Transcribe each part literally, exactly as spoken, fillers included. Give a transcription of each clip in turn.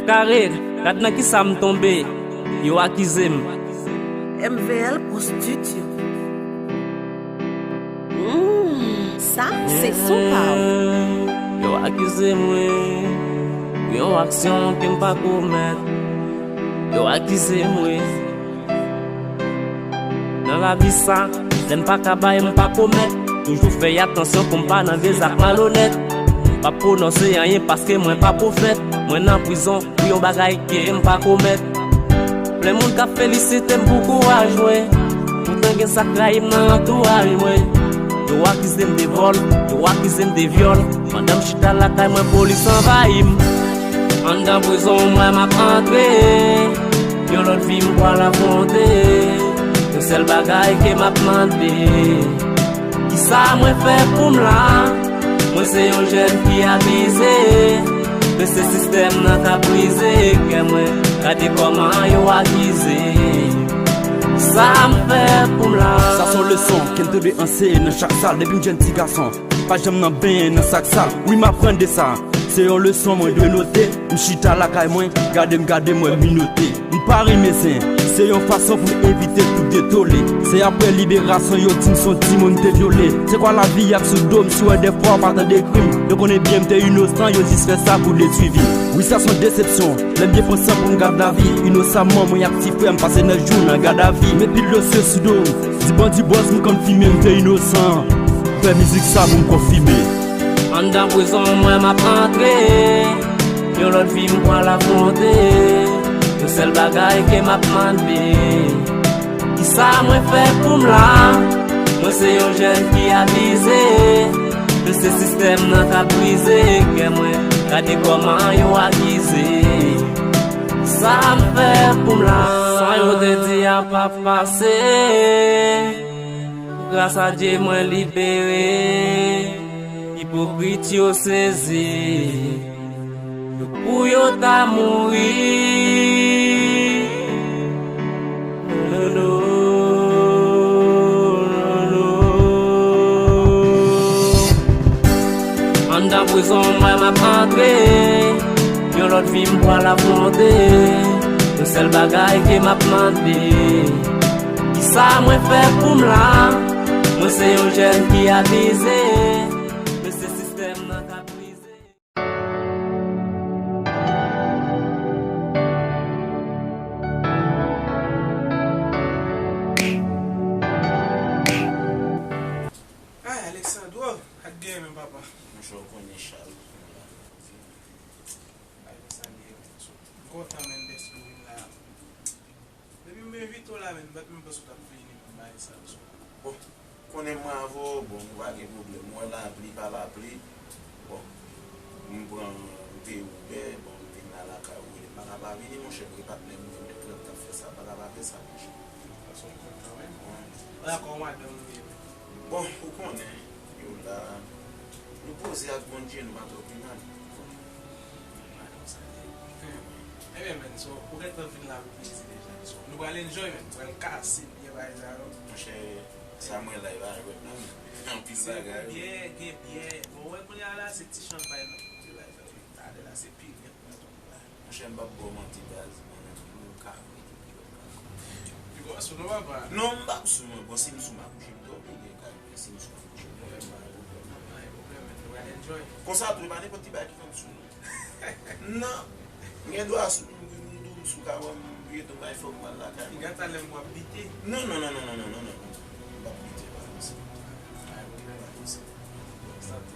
Kare, gad nan kisa m tonbe, yo akize m. M V L Pro Studio. Mm, sa, se son pa w. Yo akize m, wi, pou yon aksyon ke m pa komèt. Yo akize m, wi. Nan lavi sa, lè m pa ka bay, m pa komèt. Toujou fè atansyon pou m pa nan de zak malonèt. M p ap pwononse anyen paske mwen pa pwofèt. Mwen nan prizon pou yon bagay ke m pa komèt. Plen moun k ap felisite m pou kouraj mwen. Poutan gen sa k rayi m nan antouraj mwen. Yo akize m de vòl, yo akize m de vyòl. Pandan m chita lakay mwen, polis anvayi m. Anndan prizon mwen m ap antre. Yon lòt vi m pral afwonte. Yon sèl bagay ke m ap mande. Kisa mwen fè pou m la? Mwen se yon jèn ki abize. Men se sistèm nan k ap brize kè mwen. Gade kòman yo akize. Sa m fè pou m la? Sa se yon leson ke m te dwe anseye nan chak sal depi m jèn ti gason. Pa janm nan benyen nan sak sal. Wi, m aprann de sa. Se yon leson mwen dwe note. M chita lakay mwen, gade m, gade mwen minote. M pa renmen zen. Se yon fason pou m evite tout detole. Se apre liberasyon yo di m se yon timoun te vyole. Se kwa lavi y ap sou do m, si w wè dèfwa w pa tande kri m. Yo konnen byen m te inosan, yo jis fè sa pou detwi vi m. Wi, sa se yon desepsyon. Lè m byen pran san pou m gad lavi, inosamman mwen ak ti frè m pase nèf jou nan gadavi. Men pil dosye sou do m. Di bandi bòz m konn fimen, m te inosan. Fè mizik sa pou m konfime. Anndan prizon mwen m ap antre. Yon lòt vi m pral afwonte. Yon sèl bagay ke m ap mande. Kisa mwen fè pou m la? Mwen se yon jèn ki abize. Men se sistèm nan k ap brize kè mwen. Gade kòman yo akize. Sa m fè pou m la? Sa yo te di a p ap pase. Gras a Dye mwen libere. Ipokrit yo sezi. Yo pou yo ta mouri. No, no, no. Anndan prizon mwen m ap antre. Yon lòt vi m pral afwonte. Yon sèl bagay ke m ap mande. Kisa mwen fè pou m la? Mwen se yon jèn ki abize. Men se sistèm nan k ap brize. Ay, Alexandro, ak gen men papa. Monchè, ou konnen Charles. Ay, men sa li ye, men. M kontan, men, dèske w vin la. Depi m envite w la, men, m pa t menm panse w t ap vini, men, bagay sa, so. Bon, konnen mwen avè w, bon, nou pa gen pwoblèm. Ou wè lapli, pa lapli. Bon, m pran, m peye Uber, bon, m vin la lakay ou, rele m pa ka pa vini, monchè, m gen patnè m, m gen nèg k ap fè sa, m pa ka pa fè sa, monchè. Fason m kontan, men. Wi. Ou dakò, madanm ou ye, men. Bon, ou konnen, yo la, nou poze ak Bondye, nou pa twò pi mal. Madanm sa ye. Hmm. Ebyen, men, so, ou gentan vin la pou plezi deja. So, nou pral enjoy, men. Nou pral kase byen bagay sa yo. Monchè, sa mwen la, e pa jwèt non. Anpil bagay. Gen byè, gen byè. Bon, wè kounye a la, se ti chanpay nan kote la, talè la, se pi red nan tonm la. Monchè, m p ap ba w manti, baz. Mwen menm, tou, m ka vre, tou, pi lè m ka vre. Pi gwo sou non, papa. Non, m p ap sou, mwen. Bon, si m sou, m a kouche, m dòmi, gen ka vre. Si m sou, m a kouche, m dòmi, m pa gen pwoblèm. Pa gen pwoblèm, men nou pral enjoy. Konsa tou, e pa nenpòt ti bagay ki fè m sou, non. Non. M gen dwa sou, m, m, m, sou ka wè m, m vye tou bay fòk m al lakay mwen. Piga talè m w ap bite. Non, non, non. M p ap bite, pa konsa. Ay, ok, pa konsa. Sante.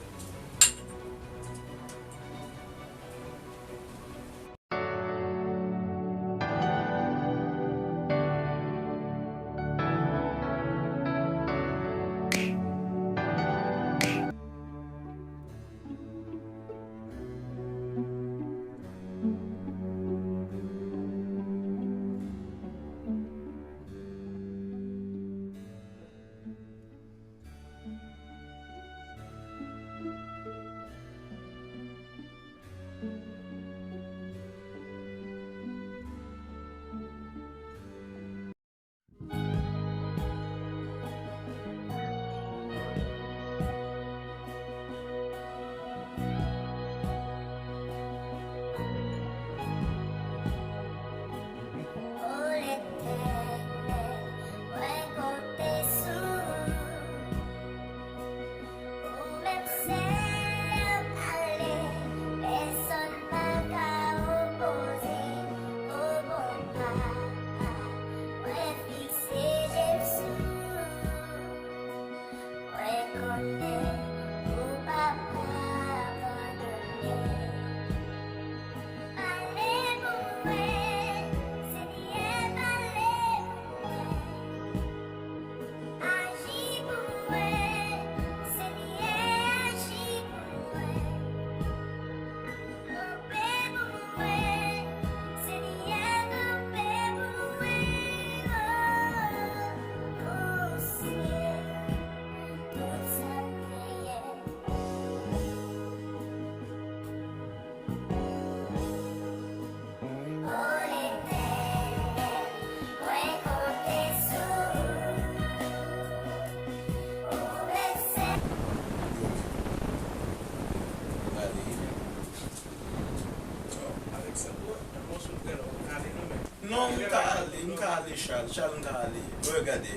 Ale, Chal, Chal, m ka ale. Mwen gade.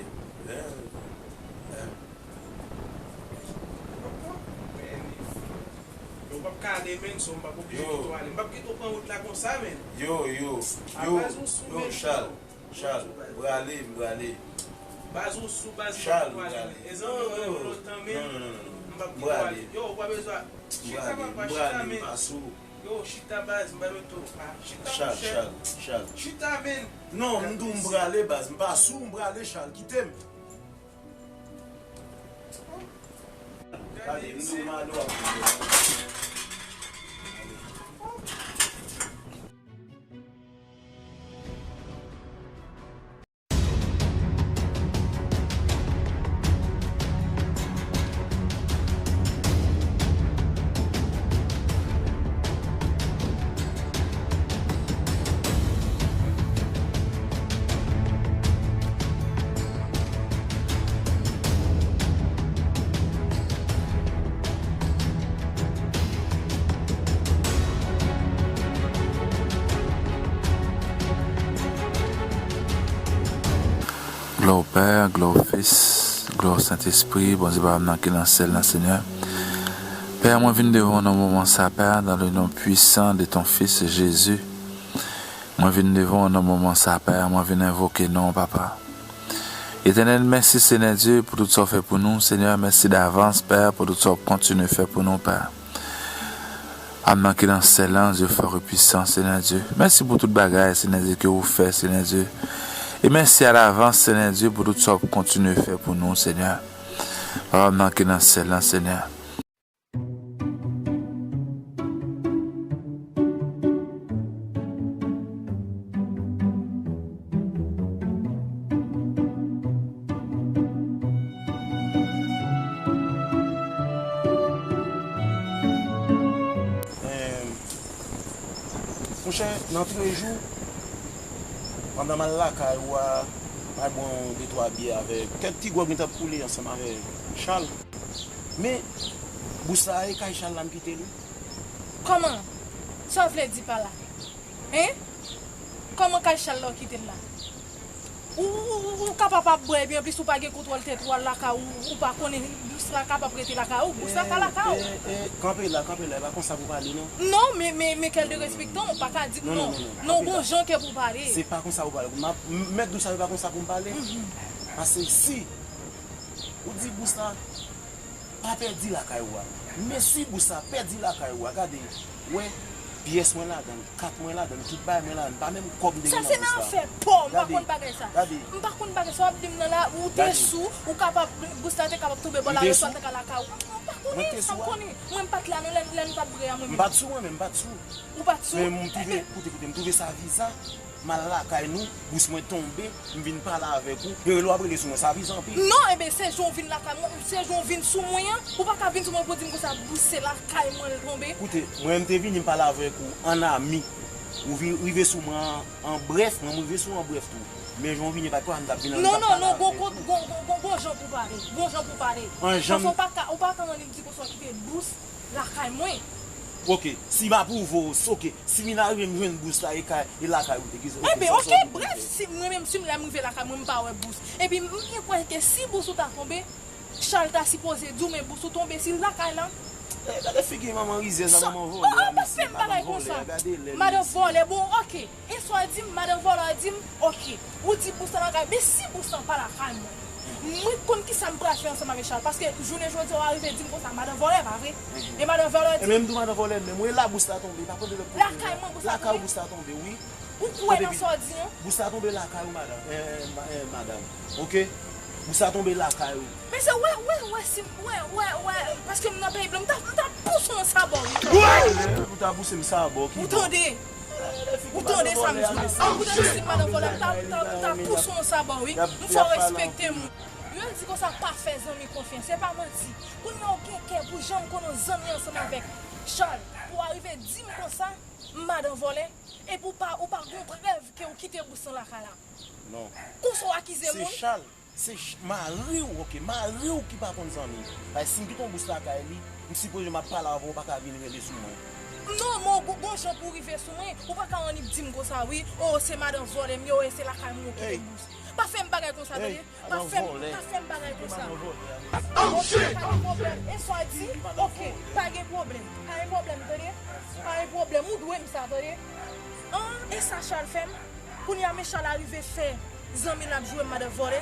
Hein? Hein? Yo p ap ka ale, menn, so m p ap oblije kite w ale. M p ap kite w pran wout la konsa, menn. Yo, yo, yo, yo, Chal, Chal, m prale, m prale. Baz ou sou baz, m p ap kite w ale, menn. E zanmi w rele w lòt tan, menn. M p ap kite w ale. Yo, ou pa bezwen. Chita, papa, chita, menn. Yo, chita, baz, m pa mete w. Chita, monchè. Chita, menn. Non, m di w m prale, baz. M pa sou, m prale, Chal. Kite m. Gade, m di w m ale w ap. Glwa o Pè, glwa o Fis, glwa o Sentespri, Bondye Papa m nan ki nan syèl la, Senyè. Pè, mwen vin devan w nan moman sa, Pè, dans le nom puissant de ton Fils Jésus. Mwen vin devan w nan moman sa, Pè, mwen vin envoke non w, Papa. Etènèl, mèsi, Senyè Dye, pou tout sa w fè pou nou. Senyè, mèsi davans, Pè, pou tout sa w ap kontinye fè pou nou, Pè. Papa m nan ki nan syèl la, Dye fò e pwisan, Senyè Dye. Mèsi pou tout bagay, Senyè Dye, ke ou fè, Senyè Dye. E mèsi alavans, Senyè Dye, pou tout sa w ap kontinye fè pou nou, Senyè. Papa m nan ki nan syèl la, Senyè. Monchè, nan tou lejou, pandan m al lakay ou a, m al bwè yon de twa byè avèk kèk ti gwòg m t ap koule ansanm avèk Chal. Men, bous sa e kay Chal la m kite l wi. Kòman? Sa w vle di pa la? Hein? Kòman kay Chal la w kite l la? Ou, ou, ou, ou kapab ap bwè, epi anplis ou pa gen kontwòl tèt ou, al lakay ou, ou pa konnen bous la kapab rete lakay ou, bous la ka lakay ou. E, e, e, kanpe la, kanpe la, e pa konsa pou pale non. Non, men, men, men kèl de respektan, ou pa ka di m non, non, non, non, non, non, kanpe la. Gon jan ke pou pale. Se pa konsa pou pale. M ap, m, mèt di w sa, se pa konsa pou m pale. Paske si ou di bous la, pa pèdi lakay ou a. Men si bous sa pèdi lakay ou a, gade, wè, pyès mwen ladan l, kat mwen ladan l, tout bagay mwen ladan l, pa menm kòb m te gen nan bous la. Sa se nan afè pa w, m pa konn bagay sa. Gade, gade. M pa konn bagay sa w ap di m nan la, ou te sou, ou kapab, bous la te kapab tonbe bò lari, swa te ka lakay ou. M pa konnen, sa m konnen. Mwen m pa t la non, lè, lè nou t ap bwè a, mwen menm. M pa t sou mwen menm, m pa t sou. Ou pa t sou? Men m twouve, koute, koute, m twouve sa viza. M al lakay nou, bous mwen tonbe, m vin pale avèk ou. Yo rele w ap rele sou mwen, sa viza anpil. Non, enben, se jan w vin lakay mwen, se jan w vin sou mwen an. Ou pa ka vin sou mwen pou di m konsa, bous se lakay mwen l tonbe. Koute, mwen menm te vini m pale avèk ou an ami. Ou vin rive sou mwen an, an brèf, mwen m rive sou ou an brèf tou. Men jan w vini, pa t kwè m t ap vin an, m t ap pale avèk ou. Non, non, non, gon, gon, gon, gon, gon, gon jan pou pale. Gon jan pou pale. An jan m. Paske w pa ka, ou pa ka annik di konsa w kite bous lakay mwen. Ok, si m apwouve w, ok, si vin arive m jwenn bous la e kay, e lakay ou te, ki sa, ok, enben, sa, ok, sa w vin brèf, fè? Si mwen menm, si m lè m rive lakay mwen, m pa wè bous. Epi m, m gen kwè ke si bous ou ta tonbe, Chal ta sipoze di w, men bous ou tonbe, si l lakay la. Eh, gade figi manman rizèz la, manman vòlè a, mesye, madanm vòlè a, gade lè l, mesye. Madanm vòlè, bon, ok. E sa w di m, madanm vòlè a di m, ok, ou di bous lan lakay, men si bous lan pa lakay mwen, mwen konn kisa m pral fè ansanm avèk Chal, paske jounen jodi a w arive di m konsa, madanm vòlè, pa vre? E madanm vòlè di m. E menm tou madanm vòlè, menm, ou e la bous la tonbe, pa konn de lòt kote. Lakay mwen, bous la tonbe? Lakay ou bous la tonbe, wi. Ou kwè nan sa w di an? Bous la tonbe lakay ou, madanm, eh, eh, ma-, eh, madanm, ok? Bous la tonbe lakay ou. Men se wè, wè, wè, si m, wè, wè, wè, paske m nan peyi blan, m ta, m ta pouse w an sabò, wi. Ou ta pouse m sabò, ki bò? Ou tande? Ou tande sa m di w? An, ou tande si madanm vòlè, m ta, m ta, m ta pouse w an sabò, wi. M fè w respekte m. Yo di konsa pa fè zanmi konfyans, se pa manti. Kounye a ou gen kè pou janm konn yon zanmi ansanm avèk Chal, pou w arive di m konsa, m madanm vòlè, epi ou pa, ou pa gon prèv ke ou kite bous lan lakay la. Non. Konsa w akize moun? Se Chal. Se ch-, mari w, ok, mari w ki pa konn zanmi. Paske si m kite yon bous lakay li, m sipoze m ap pale avè w, ou pa ka vin rele sou mwen. Non, men w gon jan pou w rive sou mwen. Ou pa ka annik di m konsa, wi. O, se madan vòlè m ye, o, e se lakay mwen yo kite m bous. Pa fè m bagay konsa, tande? Pa fè m, pa fè m bagay konsa. Ok, pa gen pwoblèm. E sa w di? Ok, pa gen pwoblèm. Pa gen pwoblèm, tande? Pa gen pwoblèm. Ou dwe m sa, tande? An, e sa Charles fè m? Kounye a, men Charles a rive fè zanmi l ap jwe m madan vòlè.